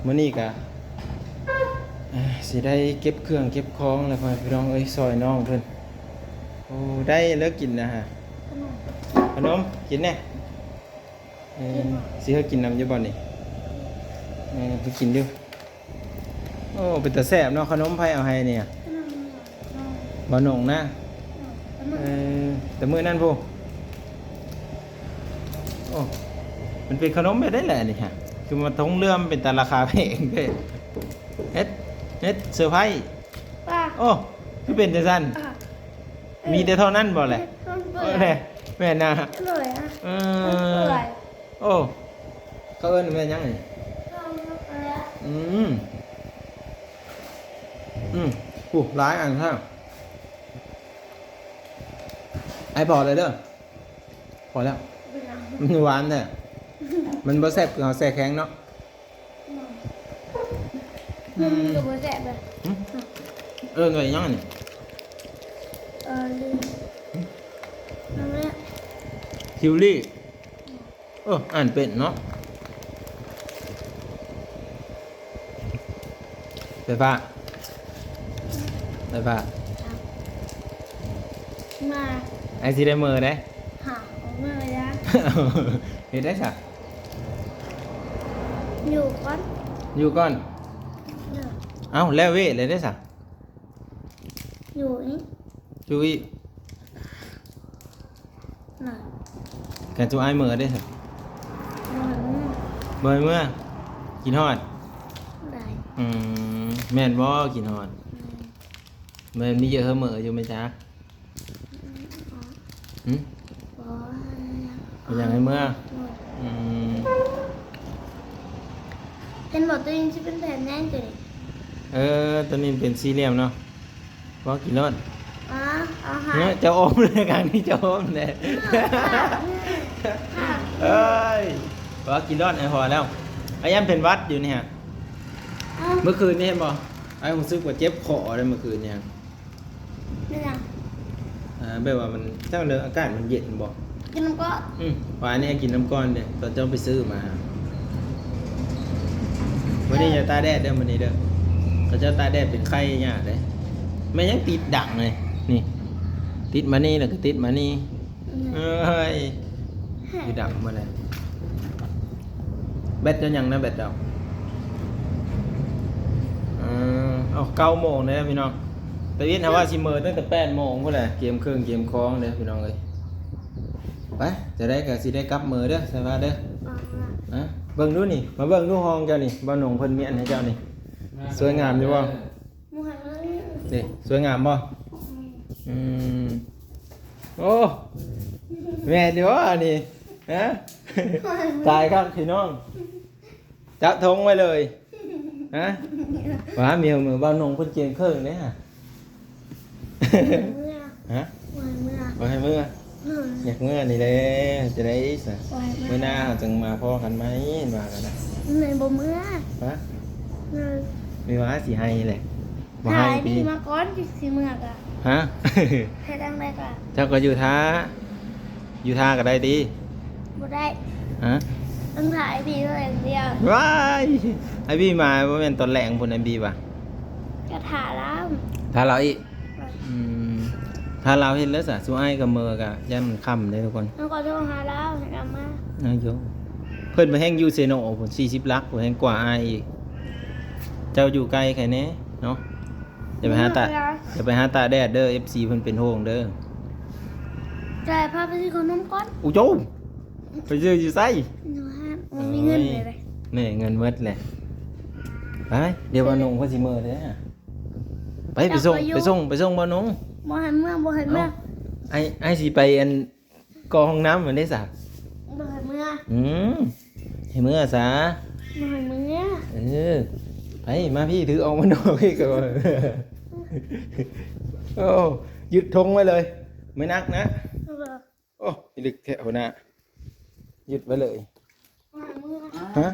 ມື້ນີ້ກະ ເອີ ຊິໄດ້ເກັບເຄື່ອງເກັບຂອງແລ້ວ ພໍ່ແມ່ພີ່ນ້ອງເອີຍ ຊ່ອຍນ້ອງເພິ່ນ. ໂອ້ ໄດ້ແລ້ວກິນນະຮະ ຂະໜົມ ກິນແດ່. ເອີ ຊິໃຫ້ກິນນຳຢູ່ບໍ່ນີ້? ເອີ ໄປກິນຢູ່. ໂອ້ ເປັນຕາແຊບເນາະ ຂະໜົມໃຜເອົາໃຫ້ນີ້? ຂະໜົມນ້ອງ ບ່າວໜົງນະ. ເອີ ແຕ່ມື້ນັ້ນພຸ້ນ. ໂອ້ ມັນເປັນຂະໜົມແບບໃດແຫຼະນີ້ຮະ? ຄືມາຖົງເຫຼືອມເປັນຕາລາຄາແພງແທ້. ເຮັດ ເຮັດເຊີໄພ. ໂອ້ ຄືເປັນຈັ່ງຊັ້ນ? ມີແຕ່ເທົ່ານັ້ນບໍ່ແຫຼະ? ເອີ ແຫຼະ ແມ່ນນະ. ເອີ ໂອ້ ເຂົາເອີ້ນແມ່ນຫຍັງນີ້? ອືມ ອືມ ໂອ້ ຫຼາຍອັນແທ້. ອ້າຍພໍແລ້ວເດີ ພໍແລ້ວ. ມັນຫວານແທ້ ມັນບໍ່ແຊບຄືເຮົາແຊ່ແຂງເນາະ. ມັນກໍບໍ່ແຊບເລີຍ. ຫຶ? ເອີ້ນວ່າຫຍັງອັນນີ້? ເອີ ລືມ. ຫຶ? ນັ້ນແຫຼະ ທິວລີ. ເອີ ອ່ານເປັນເນາະ. ໄຟຟ້າ ໄຟຟ້າ ມາ ອ້າຍຊິໄດ້ເມີເດ້. ຫາ ເມີຫຍັງ? ເຮັດໄດ້ຊະ ຢູ່ກ່ອນ ຢູ່ກ່ອນ. ເອີ ເອົ້າ ແລ້ວເວເລີຍເດ້ຊະ. ຢູ່ອີກ ຢູ່ອີກ. ນະ ຄັນຊຸມອ້າຍເມືອເດ້ ບໍ່ໃຫ້ເມືອ ບໍ່ໃຫ້ເມືອ. ຄິດຮອດ ໄດ້. ອືມ ແມ່ນບໍ່ ຄິດຮອດ? ແມ່ນ. ແມ່ນມີເຢີເຫີເມືອຢູ່ແມ່ນຈັກ? ອືມ ຫຶ? ບໍ່ ບໍ່ຢາກໃຫ້ເມືອ. ອືມ ເຫັນບໍ່ ໂຕນີ້ຊິເປັນແຜ່ນໃຫຍ່ໂຕນີ້. ເອີ ໂຕນີ້ເປັນສີ່ຫຼ່ຽມເນາະ. ບໍ່ ກິນໂລດ. ອາ ເອົາໃຫ້ ເນາະ ເຈົ້າອົມເລີຍ ຄັ້ງນີ້ເຈົ້າອົມແຫຼະ. ເອີຍ ບໍ່ ກິນໂລດ ໃຫ້ພໍແລ້ວ. ອາ ຢ້ານເປັນຫວັດຢູ່ນີ້ຮະ. ເມື່ອຄືນນີ້ເຫັນບໍ່ ອ້າຍຮູ້ສຶກວ່າເຈັບຄໍເດ້ ເມື່ອຄືນນີ້. ເປັນຫຍັງ? ອ່າ ແບບວ່າມັນ ເຈົ້າເດີ ອາກາດມັນເຢັນບໍ່? ກິນນ້ຳກ່ອນ. ອືມ ວ່າອັນນີ້ໃຫ້ກິນນ້ຳກ່ອນເດ້ ຕອນເຈົ້າໄປຊື້ມາ. ມື້ນີ້ຢ່າຕາກແດດເດີ ມື້ນີ້ເດີ ເຂົາເຈົ້າຕາກແດດເປັນໄຂ້ຍາກເດ້. ແມ່ນຫຍັງຕິດດັງເລີຍນີ້? ຕິດມານີ້ ແລ້ວກໍຕິດມານີ້. ອືມ ເອີຍ ຄືດັງໝົດເລີຍ. ແບັດເຈົ້າຫຍັງນະ ແບັດເຈົ້າ? ເອີ ເອົ້າ ເກົ້າໂມງແລ້ວພີ່ນ້ອງ. ຕາເວັນຫາວ່າຊິເມີຕັ້ງແຕ່ແປດໂມງພຸ້ນແຫຼະ ກຽມເຄື່ອງກຽມຂອງເດີພີ່ນ້ອງເອີຍ. ໄປ ຈະໄດ້ກໍຊິໄດ້ກັບເມີເດີ ສາວາເດີ. ອາ ເບິ່ງດູນີ້ ມາເບິ່ງດູຫ້ອງເຈົ້ານີ້ ບ່າວໜົງເພິ່ນມີອັນໃຫ້ເຈົ້ານີ້. ສວຍງາມຢູ່ບໍ່? ນີ້ ສວຍງາມບໍ່? ອືມ ອືມ ໂອ້ ແມ່ນຢູ່ບໍ່ອັນນີ້? ຮະ ຕາຍຄັກພີ່ນ້ອງ ຈັບຖົງໄວ້ເລີຍ. ຮະ ວ່າມີເມີ ບ່າວໜົງເພິ່ນກຽມເຄິ່ງເດ້. ເມືອ ຮະ ບໍ່ໃຫ້ເມືອ ບໍ່ໃຫ້ເມືອ. ອືມ ຢາກເມືອນີ້ແຫຼະ ຈະໄດ້ຊະ ບໍ່ໃຫ້ເມືອ ມື້ໜ້າເຮົາຈຶ່ງມາພໍ້ກັນໃໝ່ ວ່າກັນນະ. ແມ່ນບໍ່ເມືອ ຮະ ອືມ ມີວ່າຊິໃຫ້ແຫຼະ ບໍ່ໃຫ້ຕິ ມາກ່ອນ ຊິເມືອກະ ຮະ ເຮັດຈັ່ງໃດກະ ເຈົ້າກໍຢູ່ຖ້າ ຢູ່ຖ້າກໍໄດ້ຕິ. ບໍ່ໄດ້ ຮະ ຕ້ອງຖ້າອ້າຍບີເທົ່ານັ້ນດຽວ. ວ້າຍ ອ້າຍບີມາບໍ່ແມ່ນຕອນແລງພຸ້ນ ອ້າຍບີວ່າ ກໍຖ້າລາວ ຖ້າລາວອີກ. ອືມ ຖ້າລາວເຮັດແລ້ວສະ ຊຸມອ້າຍກັບເມີກະຢ້ານມັນຄ່ຳເດ້ທຸກຄົນ. ເຮົາກໍໂທຫາລາວໃຫ້ລາວມາ. ເອີ ໂຢ ເພິ່ນໄປແຮ່ງຢູ່ເຊໂນພຸ້ນ ສີ່ສິບຫຼັກພຸ້ນ ແຮ່ງກວ່າອ້າຍອີກ. ເຈົ້າຢູ່ໃກ້ໃຄແດ່ເນາະ. ຢ່າໄປຫາຕາກ ຢ່າໄປຫາຕາກແດດເດີ ເອັຟຊີເພິ່ນເປັນຫ່ວງເດີ. ແຕ່ພາໄປຊື້ຂະໜົມກ່ອນ. ໂອ້ໂຈ ໄປຊື້ຢູ່ໃສ? ຢູ່ຮ້ານ ບໍ່ມີເງິນເລີຍ. ໂອ້ຍ ແມ່ ເງິນໝົດແຫຼະ. ໄປ ດຽວບ່າວໜົງເພິ່ນຊິເມີເດີ. ໄປ ໄປສົ່ງ ໄປສົ່ງ ໄປສົ່ງບ່າວໜົງ. ບໍ່ໃຫ້ເມືອ ບໍ່ໃຫ້ເມືອ. ເອົ້າ ອ້າຍ ອ້າຍຊິໄປອັນ ກໍຫ້ອງນ້ຳມັນເດ້ສະ. ບໍ່ໃຫ້ເມືອ. ອືມ ໃຫ້ເມືອສະ. ບໍ່ໃຫ້ເມືອ. ເອີ ໄປ ມາພີ້ ຖືອອກມານອກພີ້ກ່ອນ. ໂອ້ ຍຶດຖົງໄວ້ເລີຍ ໄມ່ໜັກນະ. ໂອ້ ລຶກແທ້ຫົວໜ້າ ຍຶດໄວ້ເລີຍ. ຮະ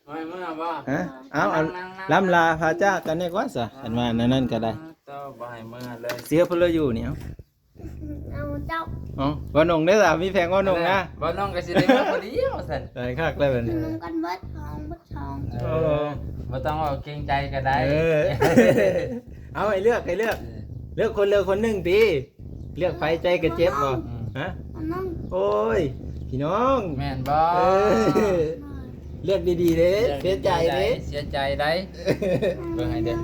ບໍ່ໃຫ້ເມືອບໍ່? ຮະ ເອົາ ອັນ ນັ່ງໆໆ ລ່ຳລາພາຈາກກັນແດ່ກວ່າສະ ອັນວ່າແນວນັ້ນກໍໄດ້. ເຈົ້າບໍ່ໃຫ້ເມືອເລີຍ ເສຍເພິ່ນເລີຍຢູ່ນີ້. ເອົາ ເອົາເຈົ້າ ເອົາ ບ່າວໜົງເດີສະ ມີແຜນບ່າວໜົງນະ. ບ່າວໜົງກໍຊິໄດ້ເມືອຜູ້ດຽວຊັ້ນ. ໄດ້ຄັກແລ້ວບັດນີ້ ນຳກັນເບິດສອງ ເບິດສອງ. ເອີ ເອີ ບໍ່ຕ້ອງເວົ້າເກງໃຈກໍໄດ້. ເອີ ເອົາ ໃຫ້ເລືອກ ໃຫ້ເລືອກ ເອີ ເລືອກຄົນ ເລືອກຄົນໜຶ່ງຕິ. ເລືອກໃຜໃຈກໍເຈັບບໍ່? ອືມ ຮະ? ນ້ອງ ໂອ້ຍ ພີ່ນ້ອງ ແມ່ນບໍ່? ເອີ ເລືອກດີໆເດ້ ເລືອກດີໆ ເສຍໃຈເດ້ ເສຍໃຈໄດ໋. ເບິ່ງໃຫ້ເດ້ ຮະ?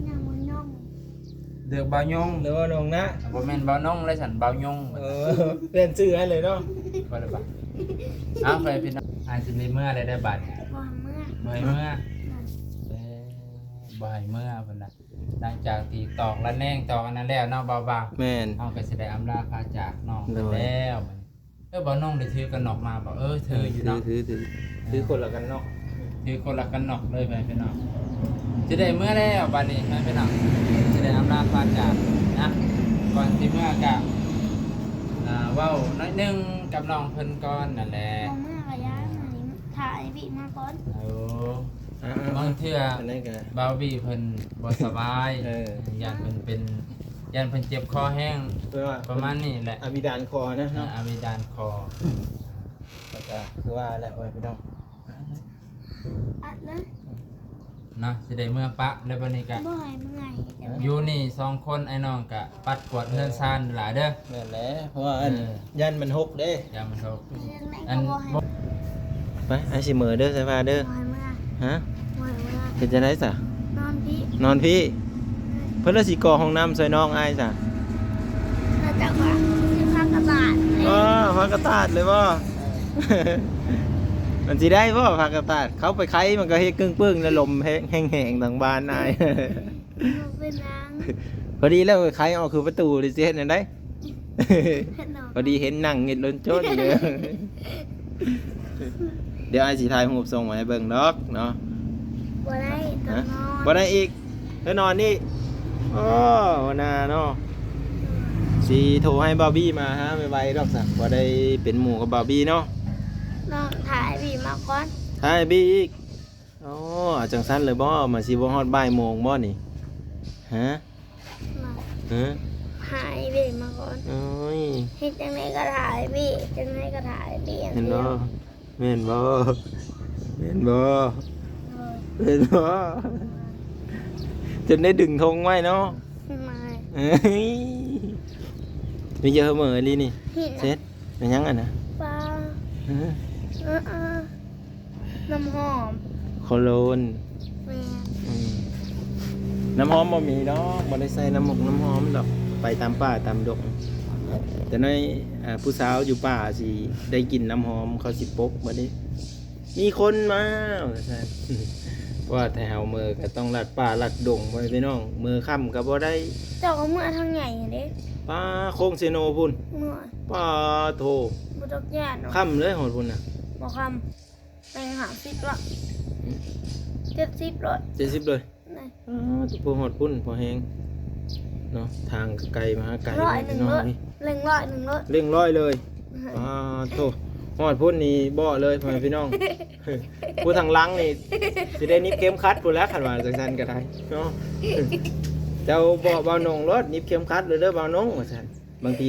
ນ້ອງ ນ້ອງ ເລືອກບ່າວຍົງ ຫຼືວ່ານ້ອງນະ? ບໍ່ແມ່ນບ່າວນົງແລ້ວຊັ້ນ ບ່າວຍົງ. ເອີ ປ່ຽນຊື່ໃຫ້ເລີຍເນາະ. ບໍ່ໄດ້ປະ? ເອົາ ໄປພີ່ນ້ອງ ອາດຊິໄດ້ເມືອແລ້ວເດີບາດນີ້. ບໍ່ໃຫ້ເມືອ ບໍ່ໃຫ້ເມືອ. ເອີ ບໍ່ໃຫ້ເມືອເພິ່ນນະ. ຫຼັງຈາກທີ່ຕອກລະແນງຕອກອັນນັ້ນແລ້ວເນາະ ບ່າວບ່າວ. ແມ່ນ ເຮົາກໍຊິໄດ້ອຳລາພາຈາກນ້ອງເພິ່ນແລ້ວ. ເອີ ບ່າວນົງໄດ້ຖືກັນນອກມາບໍ່? ເອີ ຖືຢູ່ເນາະ ຖື ຖື ຖື ຖືຄົນລະກັນນອກ ຖືຄົນລະກັນນອກເລີຍ ພີ່ນ້ອງ. ຊິໄດ້ເມືອແລ້ວບາດນີ້ ພີ່ນ້ອງ ຊິໄດ້ອຳລາພາຈາກນະ. ກ່ອນຊິເມືອກະ ອ່າ ເວົ້າໜ້ອຍໜຶ່ງກັບນ້ອງເພິ່ນກ່ອນນັ້ນແຫຼະ. ບໍ່ເມືອກະຢ່າ ອັນນີ້ຖ້າອ້າຍບີມາກ່ອນ. ໂອ້ ອ່າໆ ບາງເທື່ອ ອັນນັ້ນກະ ບ່າວບີເພິ່ນບໍ່ສະບາຍ ເອີ ຢ້ານເພິ່ນເປັນ ຢ້ານເພິ່ນເຈັບຄໍແຮງ ເອີ ປະມານນີ້ແຫຼະ ອາວິດານຄໍນະເນາະ ອາ ອາວິດານຄໍ. ແລ້ວກະຄືວ່າແຫຼະ ໂອ້ຍ ພີ່ນ້ອງ ອັດເລີຍ ເນາະ ຊິໄດ້ເມືອປະແລ້ວບາດນີ້ກະ ບໍ່ໃຫ້ເມື່ອຍ ຢູ່ນີ້ສອງຄົນ ອ້າຍນ້ອງກະປັດກວາດເຮືອນຊານຫຼາຍເດີ. ແມ່ນແຫຼະ ເພາະວ່າ ເອີ ຢ້ານມັນຫົກເດ້ ຢ້ານມັນຫົກ. ອັນ ໄປ ອ້າຍຊິເມືອເດີ ສາຍຟ້າເດີ. ບໍ່ໃຫ້ເມືອ ຮະ? ບໍ່ໃຫ້ເມືອ. ເຮັດຈັ່ງໃດສະ? ນອນພີ້ ນອນພີ້. ເພິ່ນລະຊິກໍ່ຫ້ອງນ້ຳຊ່ວຍນ້ອງອ້າຍສະ. ແລ້ວຈັກວ່າຊິພາກັບບ້ານ. ເອີ ພາກັບຕາດເລີຍບໍ່? ມັນຊິໄດ້ບໍ່ພາກັບຕາດ? ເຂົ້າໄປໄຄມັນກໍເຮັດກຶ້ງປຶ້ງ ແລ້ວລົມແຮງ ແຮງໆ ທາງບ້ານອ້າຍ. ບໍ່ເປັນຫຍັງ ພໍດີແລ້ວ ໄຄອອກຄືປະຕູ ຊິເຮັດແນວໃດ? ພໍດີເຫັນນັ່ງເຮັດລົນຈົນເດີ. ດຽວອ້າຍຊິຖ່າຍຮູບສົ່ງມາໃຫ້ເບິ່ງດອກເນາະ. ບໍ່ໄດ້ ຕ້ອງນອນ ບໍ່ໄດ້ອີກ ເດີນອນນີ້. ໂອ້ ຫົວໜ້າເນາະ ຊິໂທໃຫ້ບ່າວບີມາຫາໄວໆດອກສະ ບໍ່ໄດ້ເປັນໝູ່ກັບບ່າວບີເນາະ. ນ້ອງ ຖ້າອ້າຍບີມາກ່ອນ ຖ້າອ້າຍບີອີກ. ອໍ ຈັ່ງຊັ້ນເລີຍບໍ່? ມັນຊິບໍ່ຮອດບ່າຍໂມງບໍ່ນີ້? ຮະ? ມາ ຮະ? ຫາອ້າຍບີມາກ່ອນ. ໂອ້ຍ ເຮັດຈັ່ງໃດກໍຖ້າອ້າຍບີ ຈັ່ງໃດກໍຖ້າອ້າຍບີ ເຫັນບໍ່? ແມ່ນບໍ່? ແມ່ນບໍ່? ໂດຍ ແມ່ນບໍ່? ຈົນໄດ້ດຶງທົງໄວ້ເນາະ. ມາ ເອີຍ ມີເຢີເໝີອີ່ຫຼີນີ້. ເຮັດ ເຊັດ ແມ່ນຫຍັງອັນນະ? ປາ ຮະ? ເອີໆ ນ້ຳຫອມ ໂຄໂລນ. ແມ່ນ ອືມ ນ້ຳຫອມບໍ່ມີດອກ ບໍ່ໄດ້ໃສ່ນ້ຳໝົກນ້ຳຫອມດອກ ໄປຕາມປ່າຕາມດົງ. ແຕ່ນ້ອຍ ອ່າ ຜູ້ສາວຢູ່ປ່າຊິໄດ້ກິ່ນນ້ຳຫອມ ເຂົາຊິປົກບັດນີ້ ມີຄົນມາວ່າຊັ້ນ. ວ່າແຕ່ເຮົາເມືອກໍຕ້ອງລັດປ່າລັດດົງ ພໍ່ແມ່ພີ່ນ້ອງ ເມືອຄ່ຳກໍບໍ່ໄດ້. ເຈົ້າກໍເມືອທາງໃຫຍ່ເດ້ ປາ ໂຄງເຊໂນພຸ້ນ. ເມືອ ປາໂທ ບໍ່ຕ້ອງຢ້ານດອກ ຄ່ຳເລີຍຮອດພຸ້ນນະ. ບໍ່ຄ່ຳ ແມ່ນຫ້າສິບລະ ຫືມ ເຈັດສິບລະ ເຈັດສິບເລີຍ. ອາ ໂອ້ ບໍ່ຮອດພຸ້ນ ພໍແຮງເນາະ ທາງກໍໄກມະຫາໄກ ຮ້ອຍໜຶ່ງເລີຍ ເລັ່ງຮ້ອຍໜຶ່ງເລີຍ ເລັ່ງຮ້ອຍເລີຍ. ອາ ປາໂທ ຮອດພຸ້ນນີ້ເບາະເລີຍ ພໍ່ແມ່ພີ່ນ້ອງ. ຜູ້ທາງຫຼັງນີ້ຊິໄດ້ໜີບເຂັມຂັດພຸ້ນແຫຼະ ຄັນວ່າຈັ່ງຊັ້ນກໍໄດ້ເນາະ. ເຈົ້າເບາະບ່າວນົງໂລດ ໜີບເຂັມຂັດໂລດເດີບ່າວນົງ ວ່າຊັ້ນ. ບາງທີ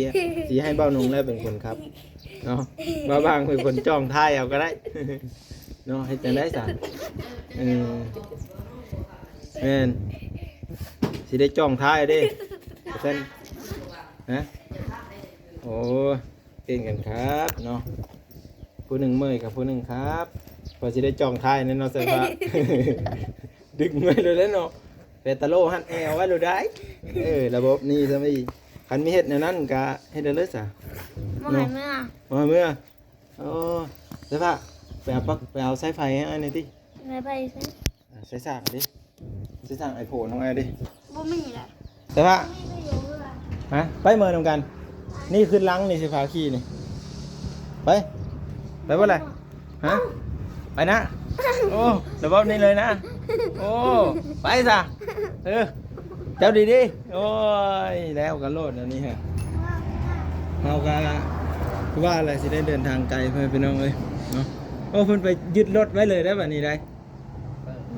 ຊິໃຫ້ບ່າວນົງແຫຼະເປັນຄົນຂັບເນາະ ບ່າວບາງເປັນຄົນຈ້ອງທ້າຍເອົາກໍໄດ້ເນາະ. ເຮັດຈັ່ງໃດສະ? ເອີ ແມ່ນ ຊິໄດ້ຈ້ອງທ້າຍເດ້ ວ່າຊັ້ນ. ຮະ? ໂອ້ ເກັ່ງກັນຄັບເນາະ ຜູ້ໜຶ່ງເມື່ອຍກັບຜູ້ໜຶ່ງຄັບ ວ່າຊິໄດ້ຈ້ອງທ້າຍແນ່ເນາະ ສາຍຟ້າ. ດຶງໄວ້ໂລດແຫຼະເນາະ ແປຕາໂລຮັດແອວໄວ້ໂລດໄດ໋. ເອີ ລະບົບນີ້ຊະມີ ຄັນມີເຮັດແນວນັ້ນກະເຮັດໄດ້ເລີຍສະ. ບໍ່ໃຫ້ເມືອ ບໍ່ໃຫ້ເມືອ. ໂອ້ ສາຍຟ້າ ໄປເອົາປັກ ໄປເອົາສາຍໄຟໃຫ້ອ້າຍແດ່ຕິ. ສາຍໄຟໃສ? ອ່າ ສາຍສາກເດ້ ສາຍສາກໄອໂຟນຂອງອ້າຍເດ້. ບໍ່ມີລະ ສາຍຟ້າ ບໍ່ມີຢູ່ເຮືອນ. ຮະ? ໄປເມືອນຳກັນ ນີ້ຂຶ້ນຫຼັງນີ້ ຊິພາຂີ່ນີ້ ໄປ ໄປບໍ່ລະ? ຮະ? ໄປນະ? ໂອ້ ລະບອບນີ້ເລີຍນະ. ໂອ້ ໄປຊະ. ເອີ ເຈົ້າດີໆ. ໂອ້ຍ ແລ້ວກັນໂລດອັນນີ້ຮະ. ເຮົາກະວ່າແຫຼະ ຊິໄດ້ເດີນທາງໄກ ພໍ່ແມ່ພີ່ນ້ອງເອີຍເນາະ. ໂອ້ ເພິ່ນໄປຍຶດລົດໄວ້ເລີຍໄດ໋ ບາດນີ້ໄດ໋.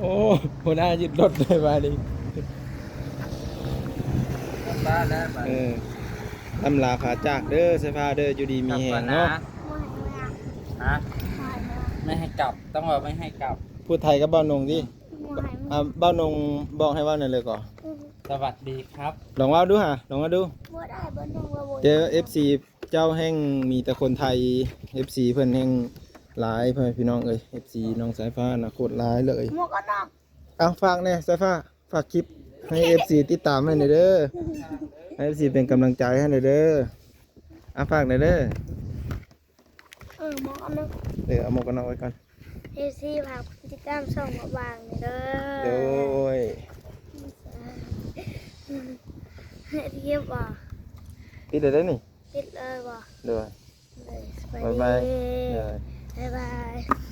ໂອ້ ຫົວໜ້າຍຶດລົດໄດ້ບາດນີ້. ກັບບ້ານແລ້ວບາດນີ້. ເອີ ອຳລາພາຈາກເດີ ສາຍຟ້າເດີ ຢູ່ດີມີແຮງເນາະ. ຮະ? ບໍ່ໃຫ້ເມືອ ແມ່ນໃຫ້ກັບ ຕ້ອງວ່າແມ່ນໃຫ້ກັບ. ພູດໄທກັບບ່າວນົງຕິ. ບໍ່ໃຫ້ມັນ ອ່າ ບ່າວນົງບອກໃຫ້ເວົ້າແນວເລີຍກໍ ສະຫວັດດີຄັບ ລອງເວົ້າດູຫາ ລອງເວົ້າດູ. ບໍ່ໄດ້ ບ່າວນົງວ່າບໍ່ ເຈົ້າ ເອັຟຊີ ເຈົ້າແຮ່ງມີແຕ່ຄົນໄທ ເອັຟຊີ ເພິ່ນແຮ່ງຫຼາຍ ພໍ່ແມ່ພີ່ນ້ອງເອີຍ. ເອັຟຊີ ນ້ອງສາຍຟ້ານະໂຄດຫຼາຍເລີຍ. ໝວກກັນນັອກ ເອົາ ຝາກແດ່ສາຍຟ້າ ຝາກຄລິບໃຫ້ເອັຟຊີຕິດຕາມໃຫ້ແດ່ເດີ ໃຫ້ເອັຟຊີເປັນກຳລັງໃຈໃຫ້ແດ່ເດີ. ອ່ະ ຝາກແດ່ເດີ. ເອີ ໝວກກັນນັອກ ເອີ ເອົາໝວກກັນນັອກໄວ້ກ່ອນ. ເອັຟຊີ ຝາກຕິດຕາມຊ່ອງໝວກບາງແດ່ເດີ. ໂດຍ ເຮັດຄລິບບໍ່? ປິດແລ້ວເດ້ນີ້. ປິດເລີຍບໍ່? ໂດຍ ໂດຍ ສະບາຍ ບາຍບາຍ ດີ ໂດຍ ບາຍບາຍ.